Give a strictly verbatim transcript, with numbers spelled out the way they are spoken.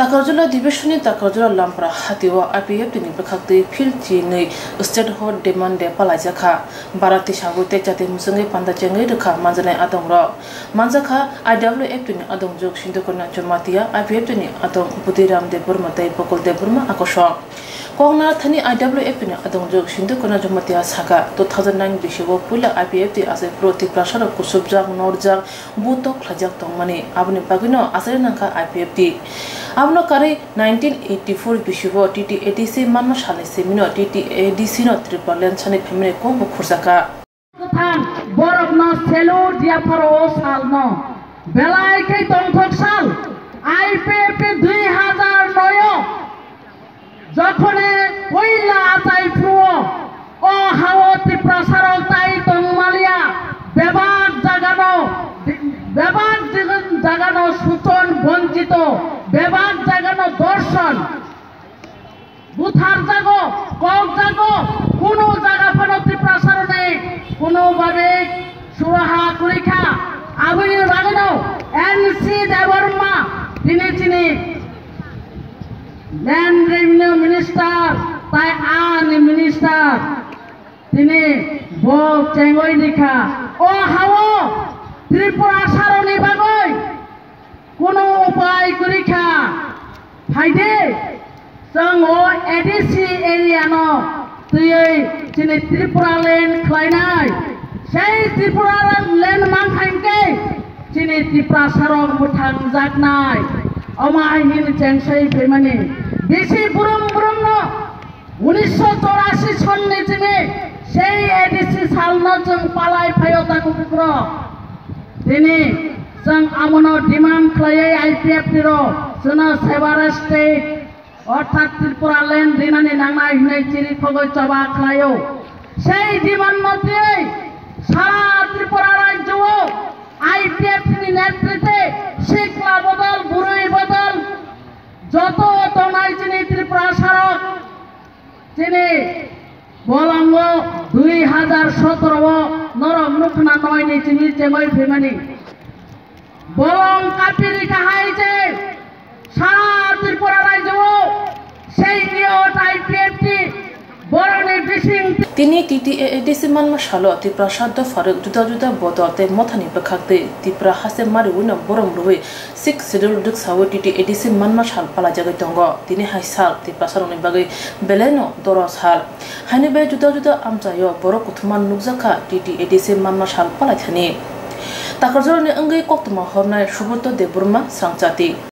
Takarjala division ni Takarjala Lampra hatio I P F T ni bwkhaktwi field chinwi statehood demand de palaijakha. Bara tisagwi tei chati mwswngwi panda chengwi rwkha manjaknai adongrok. Manjakha I W F T ni adongjwk Sindhu Kanya Jamatia, I P F T ni adong Budhiram Debbarma tei Bokol Debbarma akosong. Koknathani I W F T ni adongjwk Sindhu Kanya Jamatia saka, two thousand nine bisio puila I P F T achai phuru Tiprasarok kusubjak, norjak, butok khlaijak tongmani, aboni bagwino achai nangkha I P F T. Abono karwi nineteen eighty-four bisio T T A D C manma salni simino T T A D C no Tripuraland sani phaimani kokbo khurjakha. Kwthang borokno salute yapharo o salno belai khe tongthok sal I P F T dui hazar noi o. Jokhone puila achai phuru o hao Tiprasarok tai tongmaliya, bebak jagano, bebak jagano suchon bonjito, bebak jagano dorshon butharjago, kokjago, kunu jaga phano Tiprasarokni kunu babe suraha kwrwikha. Aboni bagwino N C Debbarma tini chini Land Revenue Minister tai ani minister tini bo chengwi rikha. O hao Tripurasarokni bagwi kunu upai kwrwikha. Phaidi, chwng o A D C area no twiwi chini Tripuraland khlainai. Sei Tripuraland mankha hinkhe chini Tiprasarok mwthangjaknai. Omo hai hini chengsai phaimani. Bisi brum brum no unisho chorasi sonni chini sei A D C salno chwng palai phaio takhuk bukrok. Tini chwng amono demand khlaiwi I P F T rok chwngno separate state orthat Tripuraland rinani nangnai hwnwi chiri khogwi choba khlaio. Sei demand motwi sara Tripura rajyo-o I P F T ni netritwe sikla bodol, bwrwi bodol, joto tongnai chini Tripurasarok, chini bolongo dui hazar sotoro o norok nukna noini chini chengoi phaimani. Bolong kapiri kahai je sara Tripura rajyo-o sei I P F T borokni bising. Tini T T A A D C manma salo Tiprasa dopharok juda juda bodol tei mothani bwkhaktwi Tipra haste mariwino borom rwui Sixth Schedule rwksaui T T A D C manma sal palajagwi tongo. Tini hai sal Tiprasarokni bagwi belaino doro sal. Haini bai juda juda amchaio borok kuthuma nukjakha T T A D C manma sal palaithani. Takarjalani wngwi koktwma hornai Subroto Debbarma, Srangchati.